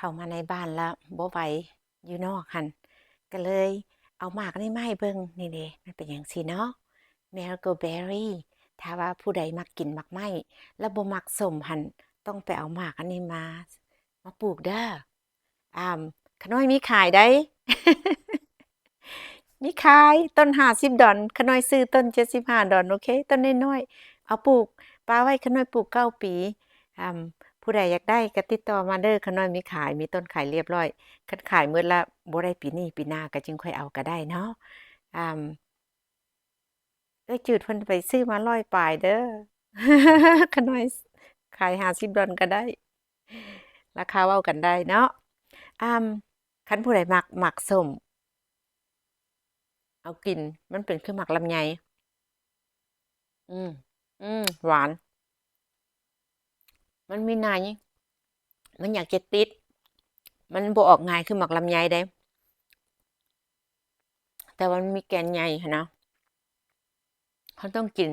ອອກມາໃນບ້ານລະບໍ່ໄຫວ ຢູ່ນອກຫັ້ນ ກະເລີຍເອົາໝາກອັນນີ້ມາໃຫ້ເບິ່ງ. ນີ້ເດ ມັນເປັນຈັ່ງຊີ້ເນາະ marigold berry. ຖ້າວ່າຜູ້ໃດມັກກິນໝາກໄມ້ ແລະບໍ່ມັກສົ້ມຫັ້ນ ຕ້ອງໄປເອົາໝາກອັນນີ້ມາ ມາປູກເດີ. ອາ ຂະນ້ອຍມີຂາຍໃດ໋ ມີຂາຍ ຕົ້ນຫ້າສິບດອນ ຂະນ້ອຍຊື້ຕົ້ນເຈັດສິບຫ້າດອນ ໂອເຄ ຕົ້ນນ້ອຍໆ ເອົາປູກປະໄວ້ ຂະນ້ອຍປູກເກົ້າປີ. ອາ ຜູ້ໃດຢາກໄດ້ກະຕິດຕໍ່ມາເດີ ຂະນ້ອຍມີຂາຍ ມີຕົ້ນຂາຍລຽບລ້ອຍ. ຄັນຂາຍໝົດລະບໍ່ໄດ້ປີນີ້ ປີໜ້າກະຈຶ່ງຄ່ອຍເອົາກະໄດ້ເນາະ. ອາ ເອື້ອຍຈືດເພິ່ນໄປຊື້ມາຮ້ອຍປາຍເດີ ຂະນ້ອຍຂາຍຫ້າສິບດອນກະໄດ້ ລາຄາເວົ້າກັນໄດ້ເນາະ. ອາ ຄັນຜູ້ໃດມັກໝາກສົ້ມ ເອົາກິນ ມັນເປັນຄືໝາກລຳໄຍ. ອືມ ອືມ ຫວານ ມັນມີໃນ ມັນຢາກຈະຕິດ ມັນບໍ່ອອກງ່າຍຄືໝາກລຳໄຍເດ້ ແຕ່ວ່າມັນມີແກ່ນໃຫຍ່ຫັ້ນນະ. ເຮົາຕ້ອງກິນ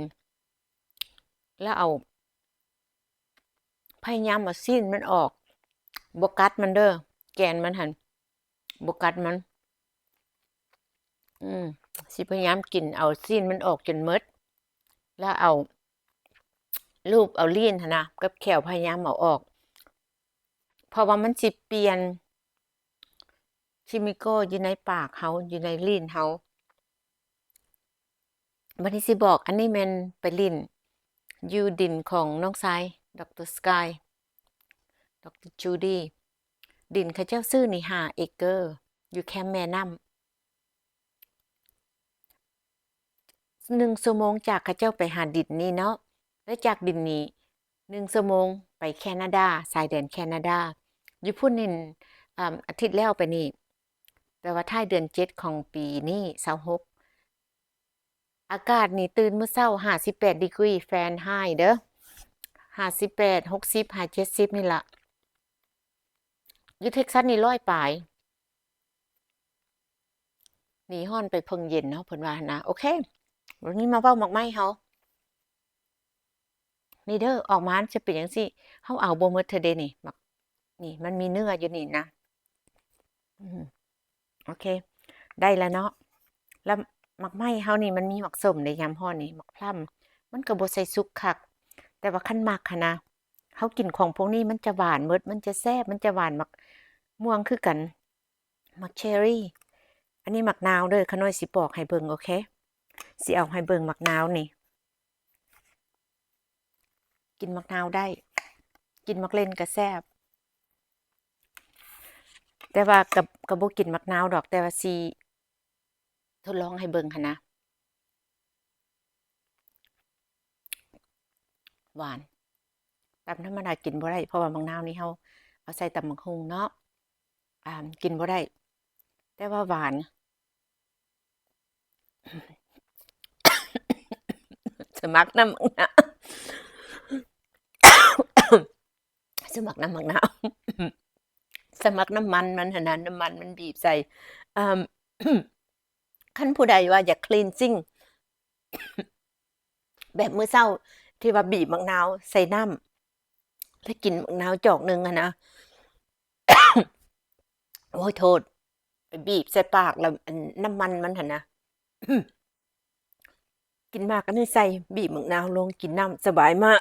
ແລ້ວເອົາ ພະຍາຍາມເອົາຊີ້ນມັນອອກ ບໍ່ກັດມັນເດີ ແກ່ນມັນຫັ້ນ ບໍ່ກັດມັນ. ອືມ ຊິພະຍາຍາມກິນເອົາຊີ້ນມັນອອກຈົນໝົດ ແລ້ວເອົາ ລູບເອົາລີ້ນຫັ້ນນະ ກັບແຂ້ວພະຍາຍາມເອົາອອກ ເພາະວ່າມັນຊິປ່ຽນ chemical ຢູ່ໃນປາກເຮົາ ຢູ່ໃນລີ້ນເຮົາ. ບັດນີ້ຊິບອກ ອັນນີ້ແມ່ນໄປຫຼິ້ນຢູ່ດິນຂອງນ້ອງຊາຍ ດຣ. ສະກາຍ ດຣ. ຈູດີ ດິນເຂົາເຈົ້າຊື້ນີ້ຫ້າເອເກີ ຢູ່ແຄມແມ່ນ້ຳ. ໜຶ່ງຊົ່ວໂມງຈາກເຂົາເຈົ້າໄປຫາດິນນີ້ເນາະ ແລະ ຈາກດິນນີ້ໜຶ່ງຊົ່ວໂມງໄປແຄນາດາ ຊາຍແດນແຄນາດາ. ຢູ່ພຸ້ນນີ້ ອາ ອາທິດແລ້ວໄປນີ້ ແປວ່າທ້າຍເດືອນເຈັດຂອງປີນີ້ ຊາວຫົກ ອາກາດນີ້ຕື່ນມື້ເຊົ້າຫ້າສິບແປດດີກຣີຟາເຣນໄຮເດີ ຫ້າສິບແປດ ຫົກສິບ ຫາເຈັດສິບນີ້ລະ. ຢູ່ເທັກຊັສນີ້ຮ້ອຍປາຍ ໜີຮ້ອນໄປເພິ່ງເຢັນເນາະ ເພິ່ນວ່າຫັ້ນນະ. ໂອເຄ ວັນນີ້ມາເວົ້າໝາກໄມ້ເຮົາ ນີ້ເດີ ອອກມາຈະເປັນຈັ່ງຊີ້ ເຮົາເອົາບໍ່ໝົດເທື່ອເດນີ້ ໝາກ ນີ້ມັນມີເນື້ອຢູ່ນີ້ນະ. ອືມ ໂອເຄ ໄດ້ລະເນາະ. ລະໝາກໄມ້ເຮົານີ້ມັນມີໝາກສົ້ມເດ້ ຍາມຮ້ອນນີ້ ໝາກພລັມ ມັນກະບໍ່ໃສ່ສຸກຄັກ ແຕ່ວ່າຄັນມັກຫັ້ນນະ ເຮົາກິນຂອງພວກນີ້ມັນຈະຫວານໝົດ ມັນຈະແຊບ ມັນຈະຫວານ. ໝາກມ່ວງຄືກັນ ໝາກເຊີຣີ ອັນນີ້ໝາກນາວເດີ ຂະນ້ອຍຊິປອກໃຫ້ເບິ່ງ ໂອເຄ ຊິເອົາໃຫ້ເບິ່ງໝາກນາວນີ້. ກິນໝາກນາວໄດ້ ກິນໝາກເລັ່ນກະແຊບ ແຕ່ວ່າກະ ກະບໍ່ກິນໝາກນາວດອກ ແຕ່ວ່າຊິທົດລອງໃຫ້ເບິ່ງຫັ້ນນະ. ຫວານ ຕຳທຳມະດາກິນບໍ່ໄດ້ ເພາະວ່າໝາກນາວນີ້ເຮົາເອົາໃສ່ຕຳບັກຫຸ່ງເນາະ ອາ ກິນບໍ່ໄດ້ ແຕ່ວ່າຫວານ. ສະໝັກນ້ຳໝາກນາວ ສະໝັກນ້ຳໝາກນາວ ສະໝັກນ້ຳມັນມັນຫັ້ນນະ ນ້ຳມັນມັນບີບໃສ່. ເອີ່ມ ຄັນຜູ້ໃດວ່າຢາກ cleansing ແບບມື້ເຊົ້າທີ່ວ່າບີບໝາກນາວໃສ່ນ້ຳ ແລ້ວກິນໝາກນາວຈອກໜຶ່ງຫັ້ນນະ ໂອ້ຍ ໂທດ ໄປບີບໃສ່ປາກ ແລ້ວອັນນ້ຳມັນມັນຫັ້ນນະ ກິນໝາກອັນນີ້ໃສ່ ບີບໝາກນາວລົງ ກິນນ້ຳ ສະບາຍມາກ.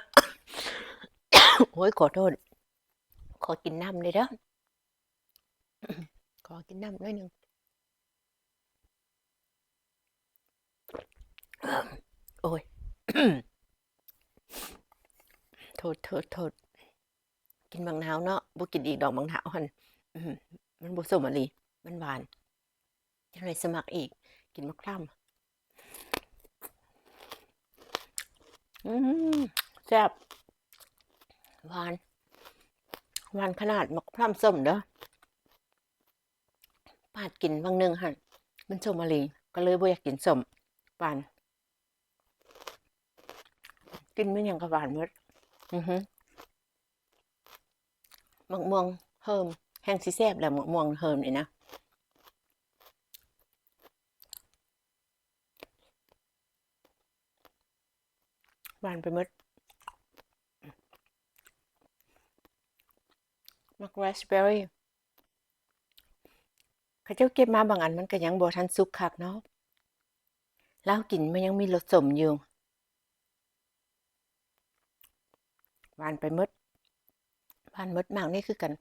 ໂອ້ຍ ຂໍໂທດ ຂໍກິນນ້ຳແດ່ເດີ ຂໍກິນນ້ຳໜ້ອຍໜຶ່ງ. ໂອ້ຍ ໂທດ ໂທດ ໂທດ ກິນໝາກນາວເນາະ ບໍ່ກິນອີກດອກໝາກນາວຫັ້ນ ອືມ ມັນບໍ່ສົ້ມອີ່ຫຼີ ມັນຫວານ. ຈັ່ງໃດສະໝັກອີກ ກິນໝາກພລັມ. ອືມ ແຊບ ຫວານ ຫວານຂະໜາດໝາກພລັມສົ້ມເດີ. ປາດກິນຫວ່າງໜຶ່ງຫັ້ນ ມັນສົ້ມອີ່ຫຼີ ກະເລີຍບໍ່ຢາກກິນສົ້ມ ຫວານ ກິນແມ່ນຫຍັງກະຫວານໝົດ. ອືຫື ໝາກມ່ວງເຮີມ ແຮ່ງຊິແຊບແລ້ວ ໝາກມ່ວງເຮີມນີ້ນະ ຫວານໄປໝົດ. ໝາກ raspberry ເຂົາເຈົ້າເກັບມາບາງອັນມັນກໍຍັງບໍ່ທັນສຸກຄັກເນາະ ແລ້ວກິນມັນຍັງມີລົດສົ້ມຢູ່. ຫວານໄປໝົດ ຫວານໝົດ. ໝາກນີ້ຄືກັນ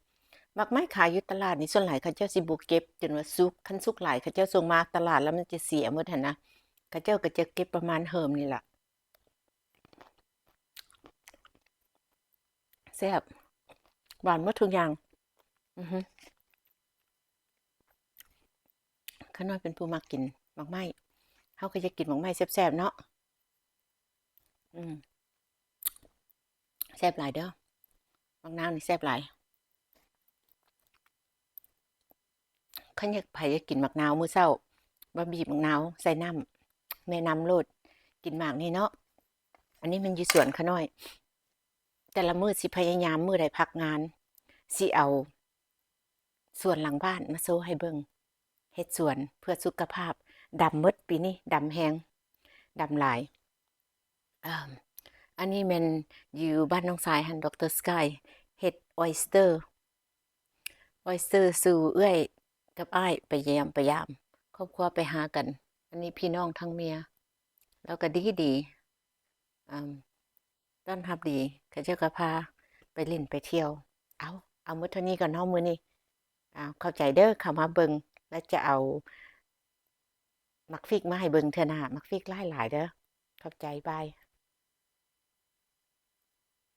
ໝາກໄມ້ຂາຍຢູ່ຕະຫຼາດນີ້ ສ່ວນຫຼາຍເຂົາເຈົ້າຊິບໍ່ເກັບຈົນວ່າສຸກ ຄັນສຸກຫຼາຍເຂົາເຈົ້າສົ່ງມາຕະຫຼາດແລ້ວມັນຈະເສຍໝົດຫັ້ນນະ ເຂົາເຈົ້າກໍຈະເກັບປະມານເຫິມນີ້ລະ. ແຊບ ຫວານໝົດທຸກຢ່າງ. ອືຮຶ ຂ້ານ້ອຍເປັນຜູ້ມັກກິນໝາກໄມ້ ເຮົາກໍຢາກກິນໝາກໄມ້ແຊບໆເນາະ. ອືມ ແຊບຫຼາຍເດີ ໝາກນາວນີ້ແຊບຫຼາຍ. ຄັນຢາກ ໃຜຢາກກິນໝາກນາວມື້ເຊົ້າ ມາບີບໝາກນາວໃສ່ນ້ຳ ແນະນຳໂລດ ກິນໝາກນີ້ເນາະ. ອັນນີ້ແມ່ນຢູ່ສວນຂ້ານ້ອຍ ແຕ່ລະມື້ຊິພະຍາຍາມ ມື້ໃດພັກງານ ຊິເອົາ ສວນຫຼັງບ້ານມາໂຊໃຫ້ເບິ່ງ ເຮັດສວນເພື່ອສຸຂະພາບ. ດຳໝົດ ປີນີ້ດຳແຮງ ດຳຫຼາຍ. ເອີ່ມ ອັນນີ້ແມ່ນຢູ່ບ້ານນ້ອງຊາຍຫັ້ນ ດຣ. ສະກາຍ ເຮັດອອຍສເຕີ ອອຍສເຕີສູ່ເອື້ອຍກັບອ້າຍໄປຢ້ຽມໄປຢາມ ຄອບຄົວໄປຫາກັນ. ອັນນີ້ພີ່ນ້ອງທາງເມຍ ລາວກໍດີດີ ອາ ຕ້ອນຮັບດີ ເຂົາເຈົ້າກໍພາໄປຫຼິ້ນໄປທ່ຽວ. ເອົາ ເອົາໝົດເທົ່ານີ້ກ່ອນເນາະມື້ນີ້. ເອົາ ຂອບໃຈເດີ ເຂົ້າມາເບິ່ງ ແລະ ຈະເອົາໝາກຟິກມາໃຫ້ເບິ່ງເທື່ອໜ້າ. ໝາກຟິກຫຼາຍໆເດີ. ຂອບໃຈ ບາຍ.